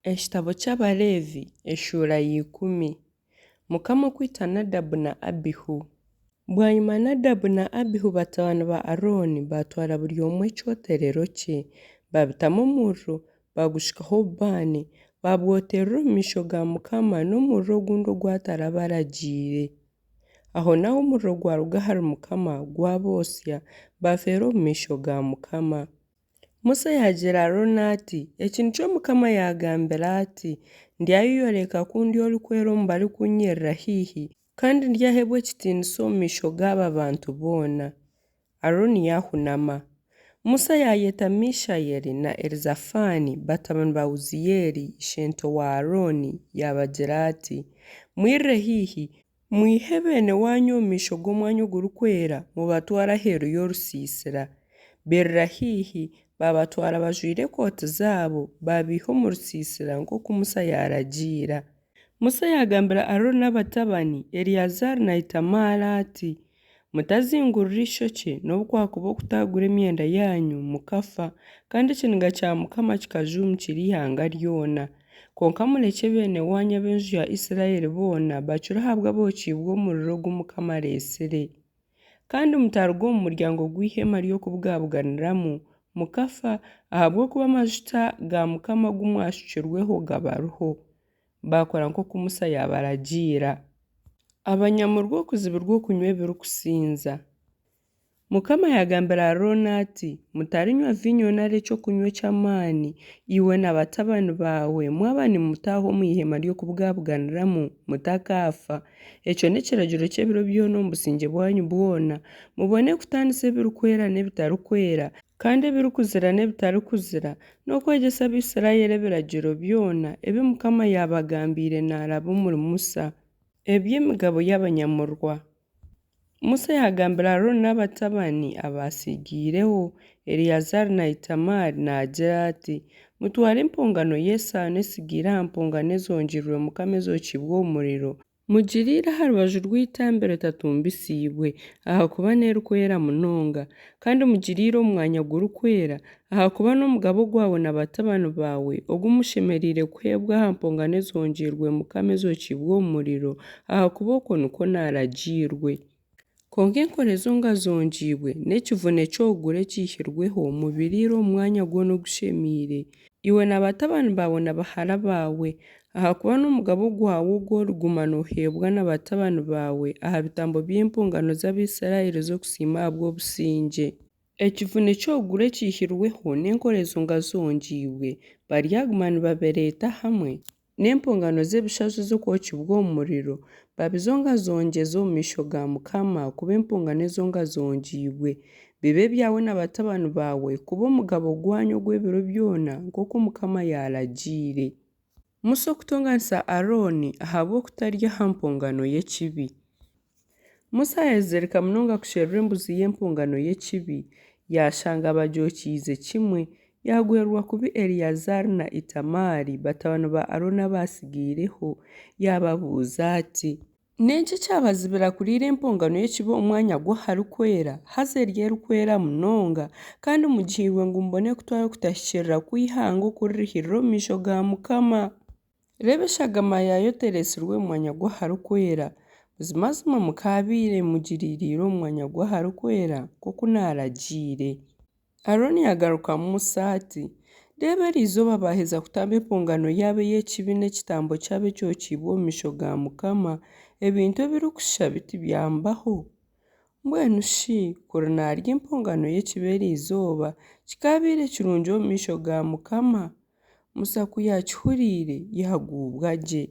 Ekitabo ky'Abaleevi eshuura ya ikumi. Mukama okwita Nadabu na Abihu. Bwanyima Nadabu na Abihu batabani ba Arooni baatwara buri omwe ekyoterero kye, baabitamu omuriro, baagushukaho obubaane, baabwoterera omu maisho ga Mukama n'omuriro ogundi ogu atarabaragiire. Ahonaaho omuriro gwaruga ahari Mukama gwaboosya, baafeera omu maisho ga Mukama. Musa yaagira Arooni ati, Eki nikyo Mukama yaagambire ati, Ndyayeyoreka ku ndi orikwera omu barikuunyirira haihi, kandi ndyaheebwa ekitiinisa omu maisho g'aba bantu boona. Arooni yaahunama. Musa yaayeta Mishaeli na Elizafaani, batabani ba Uzieli ishento wa Arooni, yaabagira ati, Mwirire haihi, mwihe beene waanyu omu maisho g'Omwanya Ogurikwera, mubatware aheeru y'orusiisira. Bairira haihi, baabatwara bajwaire ekooti zaabo, baabaiha omu rusiisira nk'oku Musa yaaragiira. Musa yaagambira Arooni n'abatabani, Eleazaari na Itamaari ati, Mutazingurura eishokye, nobu kwakuba okutaagura emyenda yaanyu, mukafa, kandi ekiniga kya Mukama kikajuumikira eihanga ryona. Kwonka murekye beene waanyu ab'enju ya Isiraeli boona bacure ahabw'abookiibwe omuriro ogu Mukama areetsire. Kandi mutaruga omu muryango gw'eihema ry'okubugabuganiramu, mukafa, ahabw'okuba amajuta ga Mukama agu mwashukirweho gabariho. Baakora nk'oku Musa yaabaragiira. Abanyamurwa okuzibirwa okunywa ebirikusinza. Mukama yaagambira Arooni ati, Mutarinywa viinyo nari ekyokunywa eky'amaani, iwe na batabani baawe mwaba nimutaaha omu ihema ry'okubugabuganiramu, mutakaafa. Ekyo n'ekiragiro ky'ebiro byona omu busingye bwanyu bwona, mubone kutaanisa ebirikwera n'ebitarikwera, kandi ebirikuzira n'ebitarikuzira, n'okwegyesa Abaisiraeli ebiragiro byona ebi Mukama yaabagambiire naaraba omuri Musa. Eby'emigabo y'abanyamurwa. Musa yaagambira Arooni n'abatabani abaatsigaireho, Eleazaari na Itamaari naagira ati, Mutware empongano y'esaano etsigaire aha mpongano ezongyeirwe Mukama ezookiibwe omu muriro, mugiriire aha rubaju rw'eitambiro etatumbisiibwe, ahakuba n'erikwera munonga. Kandi mugiriire omu mwanya gurikwera, ahakuba n'omugabo gwawe na batabani baawe ogu mushemereire kuheebwa aha mpongano ezongyeirwe Mukama ezookiibwe omu muriro, ahakuba okwo nikwo naaragiirwe. Kwonka enkore ezongazongiibwe n'ekivune ky'okuguru ekiihirweho mubiriire omu mwanya gwona ogushemeire, iwe na batabani baawe na bahara baawe, ahakuba n'omugabo gwawe ogu origuma nooheebwa na batabani baawe aha bitambo by'empongano z'Abaisiraeli ez'okusiima ahabw'obusingye. Ekivune ky'okuguru ekiihirweho n'enkore ezongazongiibwe baryaguma nibabireeta hamwe n'empongano z'ebishaju ez'okwokibwa omu muriro, babizongazongyeze omu maisho ga Mukama kuba empongano ezongazongiibwe, bibe ebyawe na batabani baawe kuba omugabo gwanyu ogw'ebiro byona, nk'oku Mukama yaaragiire. Musa okutonganisa Arooni ahabw'okutarya aha mpongano y'ekibi. Musa yaayezirika munonga kusherura embuzi y'empongano y'ekibi, yaashanga bagyokiize kimwe, yaagwerwa kubi Eleazaari na Itamaari batabani ba Arooni abaatsigaireho, yaababuuza ati, N'enki ekyabazibira kuriira empongano y'ekibi omu mwanya gw'Aharikwera, haza eri erikwera munonga, kandi mugihairwe ngu mubone kutwara okutahikiirira kw'eihanga okuririhiirira omu maisho ga Mukama? Reeba eshagama yaayo tereetsirwe mu mwanya gw'Aharikwera. Buzimazima mukaabaire mugiriiriire omu mwanya gw'Aharikwera, nk'oku naaragiire. Arooni yaagarukamu Musa ati, Reeba eri izooba baaheza kutamba empongano yaabo ey'ekibi n'ekitambo kyabo ekyokiibwe omu maisho ga Mukama, ebintu ebirikushusha biti byambaho? Mbwenu shi kuri naarya empongano y'ekibi eri izooba, kikaabaire kirungi omu maisho ga Mukama? Musa ku yaakihuriire, yaaguubwa gye.